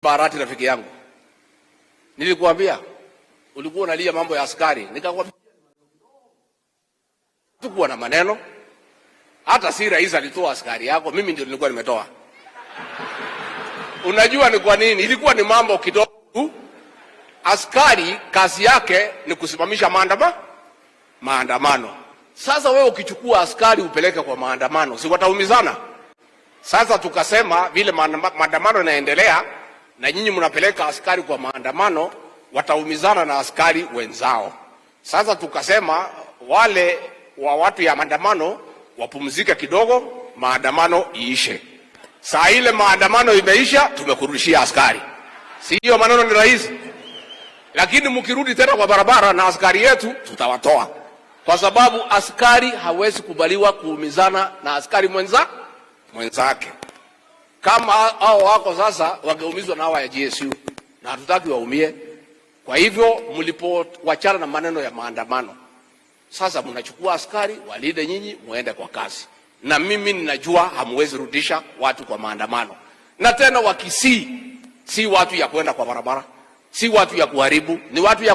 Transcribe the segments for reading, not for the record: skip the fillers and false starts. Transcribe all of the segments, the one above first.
Barati rafiki yangu, nilikuambia ulikuwa unalia mambo ya askari, nikakwambia tukuwa na maneno. Hata si rais alitoa askari yako, mimi ndio nilikuwa nimetoa. Unajua ni kwa nini? Ilikuwa ni mambo kidogo tu. Askari kazi yake ni kusimamisha maandamano. Sasa wewe ukichukua askari upeleke kwa maandamano, si wataumizana? Sasa tukasema vile maandamano yanaendelea na nyinyi mnapeleka askari kwa maandamano, wataumizana na askari wenzao. Sasa tukasema wale wa watu ya maandamano wapumzike kidogo, maandamano iishe. Saa ile maandamano imeisha, tumekurudishia askari. Si hiyo maneno ni rahisi? Lakini mkirudi tena kwa barabara na askari yetu, tutawatoa, kwa sababu askari hawezi kubaliwa kuumizana na askari mwenzake. Kama hao wako sasa wangeumizwa na hawa ya GSU, na hatutaki waumie. Kwa hivyo mlipowachana na maneno ya maandamano, sasa mnachukua askari walinde nyinyi, muende kwa kazi. Na mimi ninajua hamwezi rudisha watu kwa maandamano, na tena Wakisii si watu ya kwenda kwa barabara, si watu ya kuharibu, ni watu ya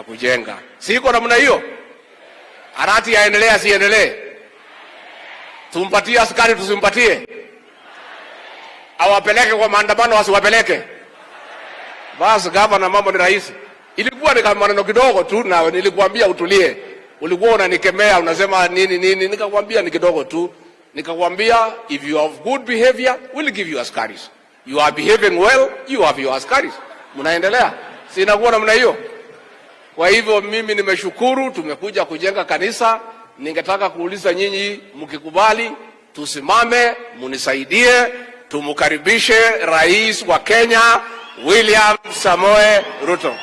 kujenga. Si iko namna hiyo? Arati yaendelee, siendelee? Tumpatie askari, tusimpatie? Awapeleke kwa maandamano, asiwapeleke? Basi gavana, mambo ni rahisi. Ilikuwa ni kama maneno kidogo tu, na nilikuambia utulie. Ulikuwa unanikemea unasema nini nini, nikakwambia ni kidogo tu. Nikakwambia if you have good behavior, we'll give you askaris. You are behaving well, you have your askaris. Mnaendelea, si inakuwa namna hiyo? Kwa hivyo mimi nimeshukuru, tumekuja kujenga kanisa. Ningetaka kuuliza nyinyi, mkikubali tusimame, munisaidie, tumkaribishe Rais wa Kenya William Samoei Ruto.